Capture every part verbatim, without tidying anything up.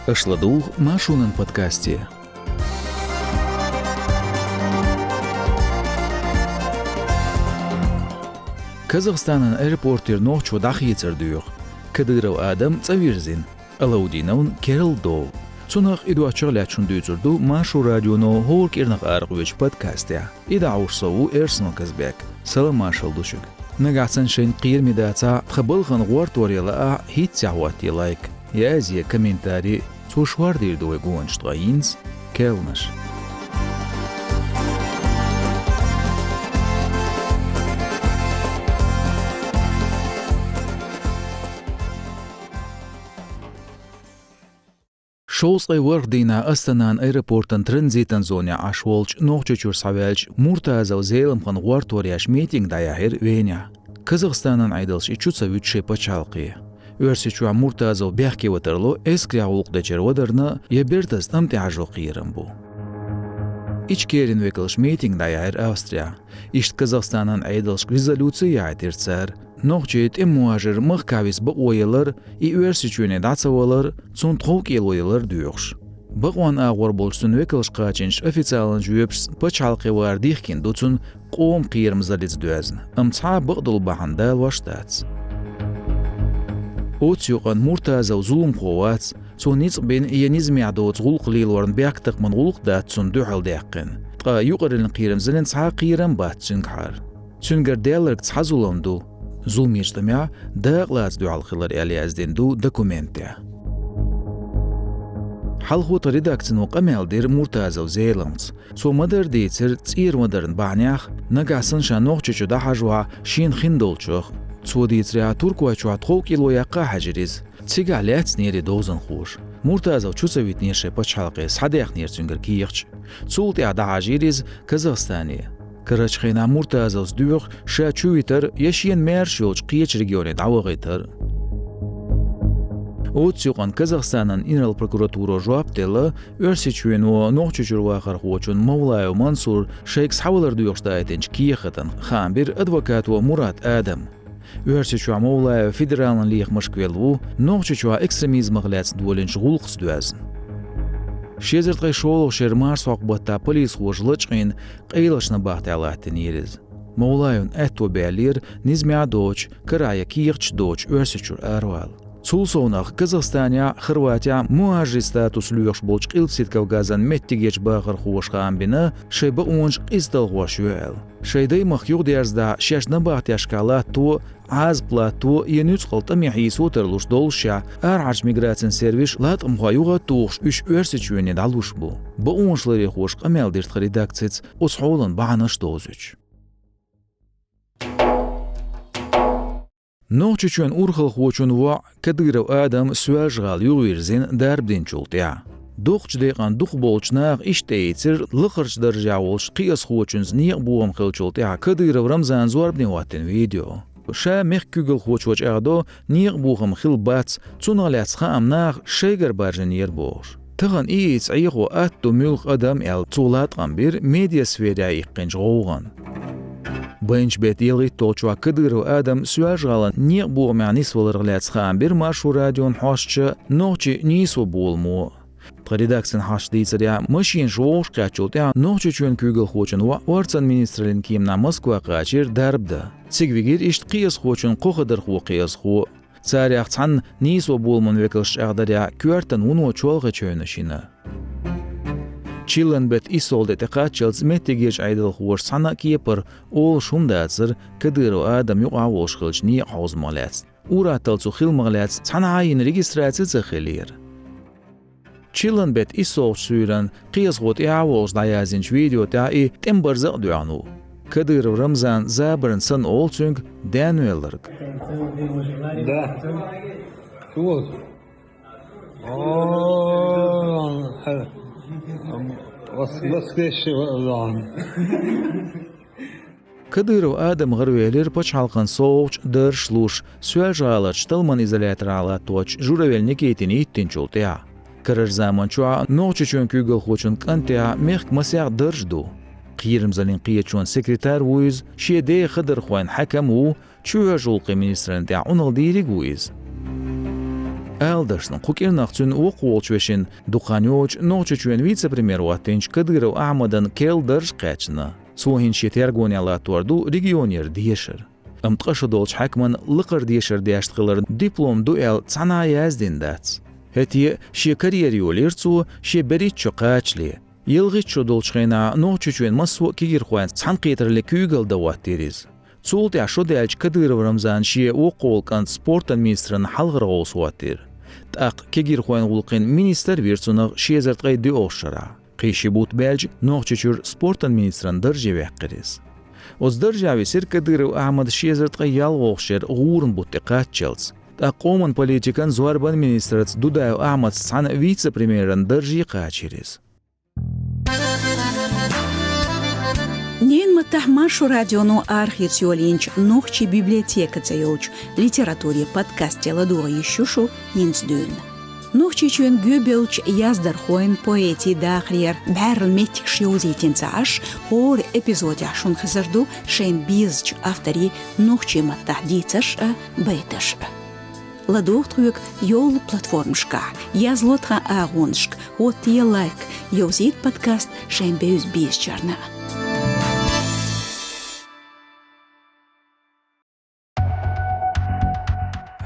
Аша ладугӀу Маршонан подкасте. Казахстанан аэропортера нохчо дӀахецар доьху. Кадыров Адам цӀа вирзина, Алаудиновн керла дов. Цунах а, и доцчух а лаьцна шуна дуьйцур ду Маршо радионо хӀора кӀирнах аракхуьйсучу подкастехь. И дӀахьош со ву, Эрсанов Казбек. Салам-маршалла ду шуьга. Нагахь санна шайна кхераме дацахь, тхан балхана гӀортор яла ахь, хӀинццехь хӀоттае лайк, язъе комментарий, цо шордийр ду вай гонаш ткъа йинца, керланаш. Шовзткъе ворхӀ дийнахь Астанан аэропортан транзитан зонехь Ӏаш волчу Нохчийчуьра схьаваьллачу Муртазов Зеламхана гӀортор еш митинг дӀаяьхьира Венехь. Казахстанан Ӏедалша и чу ца вуьту шайн пачхьалкхе. Оьрсийчохь Муртазов бехке ватарло эскарехь гӀуллакх дечеран вадарна я бертаза тӀам тӀехьажо кхерам бу. Ичкерин векалша митинг дӀаяьхьира Австрехь. Иштта Казахстанан Ӏедалшка резолюци яхьийтира цара. Нохчийн тӀеман мухӀажир махкахь виса бакъо ялар, и Оьрсийчоьне дӀа ца валар, цунна тховкӀело ялар доьхуш. Бакъонан агӀор болчу цуьнан векалш кхачийначу официалан жоьпашца пачхьалкхе вар дихкина ду цуьнан къоман кхерамзаллица доьзна, амма цхьа а бакъдолу бахьана далош дац. Оццу юкъана Муртазов зуламхо вац, цо ницкъ бина я низамехь доцу гӀуллакх лелорна бехктакхаман гӀуллакх дац цунна дуьхьал даьккхина, ткъа юкъараллин кхерамзаллин цхьа а кхерам бац цуьнгахьара. Цуьнгара даьлларг цхьа зулам ду, зуламечу тӀамехь дакъалаца дуьхьал хилар аьлла яздина ду документехь. Хьалхо тхан редакцино къамел дира Муртазов Зеламхаца. Цо ма-дарра дийцира цӀера ма-дарран бахьанех, нагахь санна ша Нохчийчу дӀахьажахь шена хиндолчух. Цо дийцарехь, Туркойчохь тховкӀело яккха а хьаьжира иза. Цигахь лаьцнера и довзанхоша. Муртазов чу ца витинера шайн пачхьалкхе, схьадаьхнера цуьнгара кехаташ. Цул тӀаьхьа дӀахьажийра иза Казахстане. Карарчу хенахь Муртазовс доьху ша чу витар я шена маьрша йолчу кхечу регионе дӀавахийтар. Оццу юкъана Казахстанан инарла прокуратуро жоп делла, Оьрсийчоьно Нохчийчуьра вахархочун Мовлаев Мансуран шайга схьавалар доьхуш даийтинчу кехатан хаам бира адвокато Мурат Адам. Оьрсийчохь Мовлаев федералан лехамашка велла ву, Нохчийчохь экстремизмах лаьцна долийначу гӀуллакхца доьзна. Ши эзар ткъе шолгӀачу шеран марсхьокху баттахь полисхоша лачкъийна къайлахчу набахтехь латтийнера иза. Мовлаевна аьтто баьллера низамехь доцучу, карахь я кехаташ доцучу Оьрсийчуьра аравала. Цул совнаха Казахстанехь а, Хорватехь а мухӀажирийн статус лоьхуш болчу Къилбаседа Кавказан меттигерчу бахархоша хаам бина, шайн бакъонаш къиза талхош ю аьлла. Шайн даймахка юхадерзадахь, шаьш набахтешкахь латто, Ӏазап латто я нуьцкъала тӀаме хьийсо тарлуш доллушехь, арахьарчу миграцин сервиша латкъамхой юха а тухуш, уьш Оьрсийчоьне дӀалуш бу. Бакъонашларъярхоша къамел дира тхан редакцица оцу хьолан бахьанаш довзуьйтуш. Нохчийчоьнан урхалхочун воӀ Кадыров Адам Соьлжа-ГӀала юхавирзина дарба динчул тӀаьхьа. Доккхачу декъана дукхахболчу наха иштта тӀеийцира лакхарчу даржехь волчу кхиазхочуьнца некъан бохам хиллачул тӀаьхьа Кадыров Рамзана зорбане хӀоттийна видео. Ша мехкан куьйгалхочо чӀагӀдо, некъан бохам хилла бац, цунах лаьцна хаам наха шайгара баржийнера бохуш. Тахана и ийца Ӏехо атта ду муьлхха адам аьлла, цо латкъам бира медиасферехь иккхинчу гӀовгӀанна. Байначу беттан ялхитталгӀачохь Кадыров Адам Соьлжа-ГӀалана некъан бохамехь нисваларх лаьцна хаам бира Маршо радион хьошташа нохчийн нийсо боламо. Тхан редакцин хьошташа дийцарехь, машинаш вовшахкхеттачул тӀаьхьа Нохчийчоьнан куьйгалхочун воӀ орцан министраллин кеманахь Москва кхачийра дарба дан. Цига вигира иштта кхиазхочун кхо хадархо, кхиазхо. Царех цхьанна нийсо боламан векалша чӀагӀдарехь, коьртана вуно чолхечу хьуьнаш йина. Чиллан беттан иссолгӀа де тӀекхаччалц меттигерчу Ӏедалхоша цхьана а кепара олуш хӀума дацара Кадыров Адам юкъахь волуш хиллачу некъан хьовзамах лаьцна. Ур-атталла цу хиламах лаьцна цхьанхьа а йина регистраци а ца хиллера. Чиллан беттан иссолгӀачу суьйранна кхиазхо тӀехьа а волуш дӀаяздинчу видео тӀехь и тӀеман барзакъ а доьхна ву. Кадыров Рамзан забарна санна олу цуьнга даьнна велларг. Да. Чего? О, хьа-, вос-, воскресший ва-, ван. Кадыров Адам гӀаравелира пачхьалкхан совгӀаташ, даржаш луш, Соьлжа-ГӀаларчу талламан изоляторехь латточу Журавель Никитина йиттинчул тӀаьхьа. Карарчу заманчохь Нохчийчоьнан куьйгалхочун кӀантехь мехкан масех дарж ду. Кхерамзаллин кхеташонан секретарь ву иза, шен ден хадархойн хьаькам а ву, чоьхьарчу гӀуллакхийн министраллин тӀехь Ӏуналла дийриг а ву иза. Ала дашна, кху кӀирнах цуьнан воккхаволчу вешина дукха хан йоццуш Нохчийчоьнан вице-премьер хӀоттийначу Кадыров Ахьмадан керла дарж кхаьчна. Цо хӀинца шен тергонехь латтор ду регионера дешар. Амма ткъа шо долчу хьаькаман лакхара дешар дешна хилар диплом ду аьлла цхьанхьа а яздина дац. ХӀетте а шен карьера йолийра цо, шен берхӀитта шо кхачале. ЯлхитӀа шо долчу хенахь Нохчийчоьнан массо а кегийрхойн цхьаьнакхетараллин куьйгалла дан хӀоттийра иза. Цул тӀаьхьа шо даьлча Кадыров Рамзана шен воккхаволу кӀант спортан министран хьалхара гӀовс хӀоттийра. ТӀаккха кегийрхойн гӀуллакхийн министр вира цунах ши эзар ткъе доьалгӀачу шарахь. Кхин ши бутт баьлча, Нохчийчуьра спортан министран дарже ваьккхира иза. Оцу даржехь висира Кадыров Ахьмад ши эзар ткъе ялхолгӀачу шеран гӀуран бутт тӀе кхаччалц. ТӀаккха къоман политикан, зорбан министрца Дудаев Ахьмадца цхьаьна вице-премьеран дарже кхачийра иза. Ненан маттахь Маршо радионо арахеца йолийначу «Нохчийн библиотека» цӀе йолчу литературин подкасте ладогӀа йиш ю шун хӀинца дуьйна. Нохчийчоьнан гӀоьбеллачу яздархойн, поэтийн дахарера бӀаьрла меттигаш йовзийтина ца Ӏаш, хӀора эпизодехь шуна хезар ду шайна безачу авторийн нохчийн маттахь дийцарш а, байташ а. ЛадогӀа тхоьга йолу платформашкахь, язло тхан агӀонашка, хӀоттае лайк, йовзийта подкаст шайн бевза-безачарна.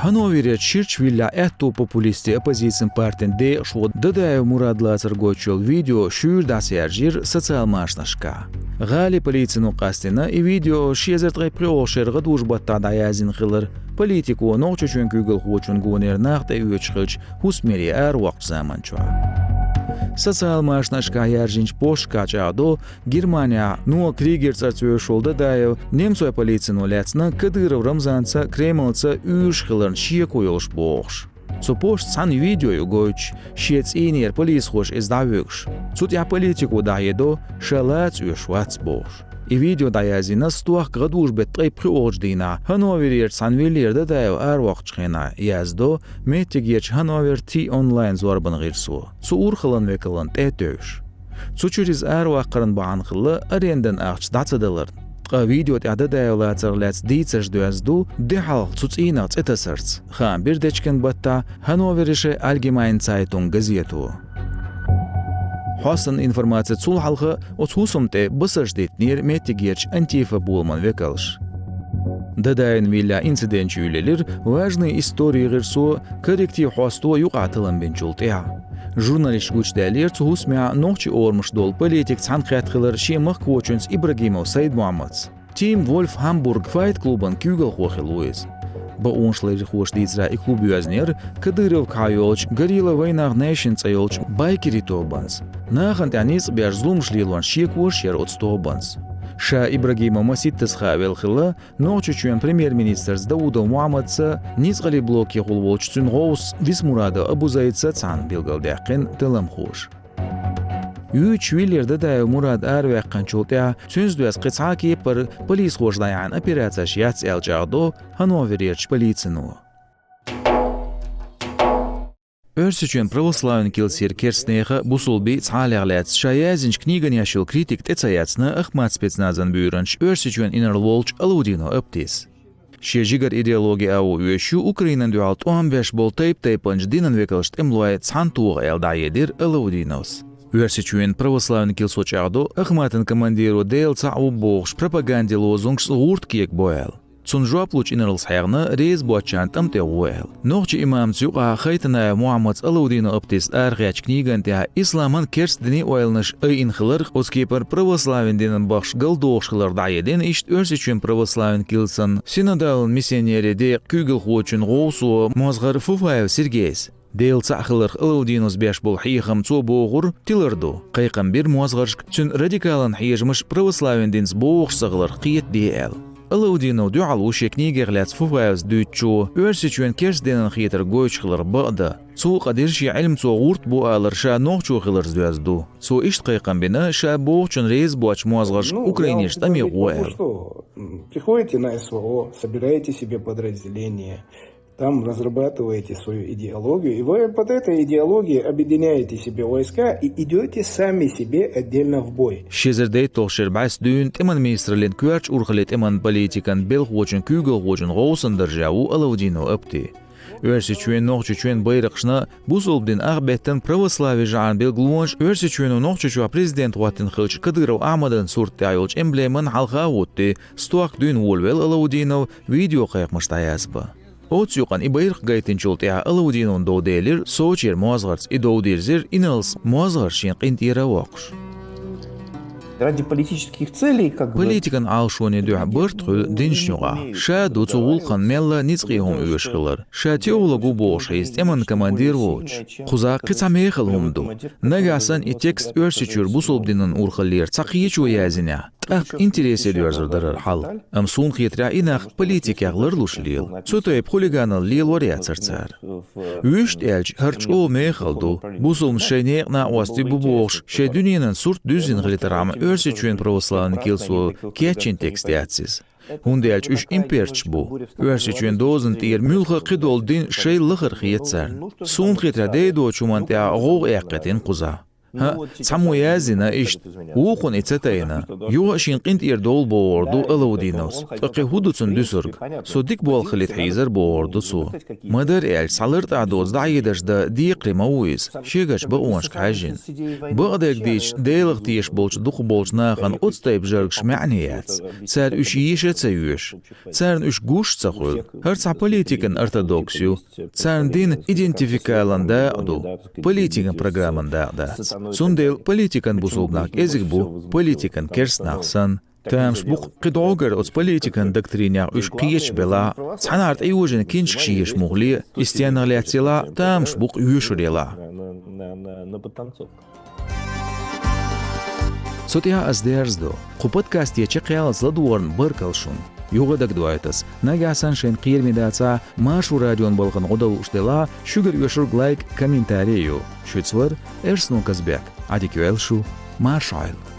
Хьановерерчу ширачу виллехь аьтту популистийн оппозицин партин декъашхо Дадаев Мурад лацар гойтуш йолу видео шуьйра дӀасаяьржира социал машанашкахь. ГӀалин полицино къастийна и видео ши эзар ткъе пхоьалгӀачу шеран гӀадужу-баттахь дӀаяздина хилар, политико Нохчийчоьнан куьйгалхочун гонера нах тӀеоьцуш хиллачу хӀусамере аравоккхучу заманчохь. Социал машанашкахь яьржинчу посташкахь чӀагӀдо, Германехь Ноа Кригер цӀарца вевзаш волу Дадаев немцойн полицино лаьцна Кадыров Рамзанца, Кремльца уьйраш хиларна шеко йолуш бохуш. Цу постаца цхьаьна видео ю гойтуш, шен цӀийнера полисхоша иза дӀавуьгуш. Цу тӀехь политико дӀахьедо, ша лаца оьшуш вац бохуш. И видео дӀаяздина стохка гӀадужу-беттан ткъе пхоьалгӀачу дийнахь Хьановерерчу цхьана виллера Дадаев аравоккхучу хенахь, яздо меттигерчу Хьановер Ти онлайн зорбан гӀирсо, цу урхаллин векална тӀе а тевжаш. Цу чуьра иза араваккхаран бахьана хилла арендан ахча дӀа ца даларна. Ткъа видео тӀехь Дадаев лацарх лаьцна дийцарш доьзна ду, де хьалха цу цӀийнах цӀе тасарца, хаам бира дечкен баттахь Хьановерисche Allgemeine Zeitung газето. Хьостанан информацица, цул хьалха оцу хӀусамна тӀе басарш диттинера меттигерчу Антифа боламан векалша. Дадаевн виллехь инцидент чуьйлелира Важные истории гӀирсо корректив хьосто юкъахь таллам бинчул тӀаьхьа. Журналисташа гучудаьллера цу хӀусамехь нохчийн орамаш долу политик цхьаьнакхетта хилар шен махкахочуьнца Ибрагимов Сайд-Мухьаммадца. Тим Вольф Хамбург Fight Club-ан куьйгалхо хилла ву иза. Бакъонашларъярхоша дийцарехь, и клуб йоьзнера Кадыровгахьа йолчу Guerrilla Вайнах Nation цӀе йолчу байкерийн тобанца. Нахана тӀехь ницкъ беш зуламаш лелорна шекош яра оцу тобанца. Ша Ибрагимов масийттаза хаа велла хилла Нохчийчоьнан премьер-министрца Даудов Мухьаммадца, ницкъаллин блокехула волчу цуьнан гӀовсаца Висмурадов Абузайдца цхьаьна, билгалдаьккхина талламхоша. Юьйцуш виллера Дадаев Мурад араваьккхинчул тӀаьхьа цуьнца доьзна кхин цхьа а кепара полисхоша дӀаяьхьна операцеш яц аьлла чӀагӀдо Хьановерерчу полицино. Оьрсийчоьнан православни килсера керстанеха, бусулба цхьалех лаьцна ша яздинчу книган еш йолу критика тӀе ца эцна Ахмат спецназан буьйранчу Оьрсийчоьнан инарла волчу Алаудинов Аптис. Шен жигара идеологи агӀо оьшуш ю Украинана дуьхьал тӀом беш болу тайп-тайпанчу динан векалш тӀемалой цхьаьна тоха аьлла дӀахьедира Алаудиновс. Оьрсийчоьнан православни килсо чӀагӀдо Ахматан командиро Дела цхьаъ ву бохуш пропагандин лозунгашца гӀурт кегабо аьлла. Цунна жоп лучу инарлас хьехна реза боцчарна тӀам тӀе гӀо аьлла. Нохчийн имамца юкъахь Хайтанаев Мухьаммадс Алаудинов Аптис арахецначу книган тӀехь исламан, керста динан ойланаш айина хиларх, оцу кепара православни динан бахаш галдохуш хиларх дӀахьедина иштта Оьрсийчоьнан православни килсан синодалан миссионерийн декъан куьйгалхочун гӀовсо, мозгӀар Фуфаев Сергейс. Дела цхьаъ хиларх Алаудиновс беш болу хьехам, цо бохург, тилар ду. Кхайкхам бира мозгӀаршка, цуьнан радикалан хьежамаш православни динца богӀуш ца хиларх кхетаде аьлла. Алаудинов дуьхьал ву шен книгех лаьцна Фуфаевс дуьйцучо, Оьрсийчоьнан керста динан хетарг гойтуш хиларх бакъдан. Цо къадира шен Ӏилманца гӀурт бу алар ша нохчо хиларца доьзна ду. Цо иштта кхайкхам бина, ша бохучунна реза боцчу мозгӀаршка, украинерчу тӀаме гӀо аьлла. Ну, я думаю, что, м, приходите на СВО, собираете себе подразделение, там разрабатываете свою идеологию, и вы под этой идеологией объединяете себе войска и идёте сами себе отдельно в бой. Ши эзар дейтталгӀачу шеран бӀаьста дуьйна тӀеман министраллин коьртачу урхаллин тӀеман политикан белхочун куьйгалхочун гӀовсан даржехь ву Алаудинов Апти. Оьрсийчоьнан, Нохчийчоьнан байракхашна, бусалба динан ах беттан православи жӀарна билгалонаш Оьрсийчоьно Нохчийчохь президент хӀоттийна хиллачу Кадыров Ахьмадан сурт тӀехь йолчу эмблеман хьалха а хӀуттий, стохка дуьйна волавелла Алаудинов, видеокхайкхамаш дӀаязбан. Оццу юкъана и байракх гайтинчул тӀаьхьа Алаудиновна дов делира, Сочера мозгӀарца и дов дирзира, инарлас мозгӀар шен къинтӀера а воккхуш. Ради политических целей, как бы. Политикан Ӏалашоне дуьхьа барт хуьлу динашна юкъахь. Ша ду цу гӀуллакхна мелла ницкъе хӀума оьшуш хилар. Ша теолог ву бохуш хьийза тӀеман командир воцуш. Кхузахь кхин цхьа мехала хӀума ду. Нагахь санна и текст Оьрсийчуьра бусалба динан урхаллера цхьа кхечо яздинехь, тӀаккха интересе доьрзур дара хӀара хьал. Амма суна хетарехь, и нах политикех ларлуш лела. Цу тайпа хулиганалла лелор яцара цара. Вуьшта аьлча, хӀара чӀогӀа мехала ду. Бусалбанаш шайн некъан накъостий бу бохуш, шайн дуьненан сурт дуьззина хилийтархьама, Оьрсийчоьнан православни килсо кечйина текст яц иза. ХӀунда аьлча уьш имперцаш бу. Оьрсийчоьнан дозанна тӀера муьлхха а кхидолу дин шайла лахара хета царна. Суна хетарехь, дайдочу хӀуманна тӀехь гӀовгӀа эккхийтина кхузахь. ХӀаъ, цхьаммо яздина иштта, вукхунна и ца тайна. Юха а шена къинтӀера довла бохур ду Алаудиновс, ткъа кхин хӀун ду цунна дуьсург? Со дика болх хилийта хьийзара бохур ду цо. Ма-дарра аьлча, цхьа лартӀахь доцу дӀахьедарш дан декхаре ма ву иза, шегачу бакъонашка хьаьжжина. Бакъдерг дийцича, Делах тешаш болчу дукхахболчу нахана оцу тайпа жаргаш маьӀне яц. Цара уьш еша а ца оьшу. Царна уьш гуш а ца хуьлу. ХӀара цхьа политикан ортодокс ю. Царна дин идентификалан дакъа ду, политикан программан дакъа дац. Цундела политикан бусалба нах кӀезиг бу, политикан керста нах санна. Тамаш бу-кх кхин дӀогара оцу политикан доктринех уьш кхечаш белахь а, цхьанхьара тӀейожийна киншкаш еша муххале а, и стенах лаьцна елахь а, тамаш бу-кх оьшур елахь а. Цу тӀехь ас дерзадо. Кху подкасте чекхъяллалц ладогӀарна баркалла шуна. Юха дагадоуьйту ас, нагахь санна шайна кхераме дацахь, Маршо радион балхана гӀо дан лууш делахь, шуьгара оьшург лайк, комментарий а ю. Шуьца вара Эрсно Казбек. Ӏадика йойла шу, марша Ӏойла.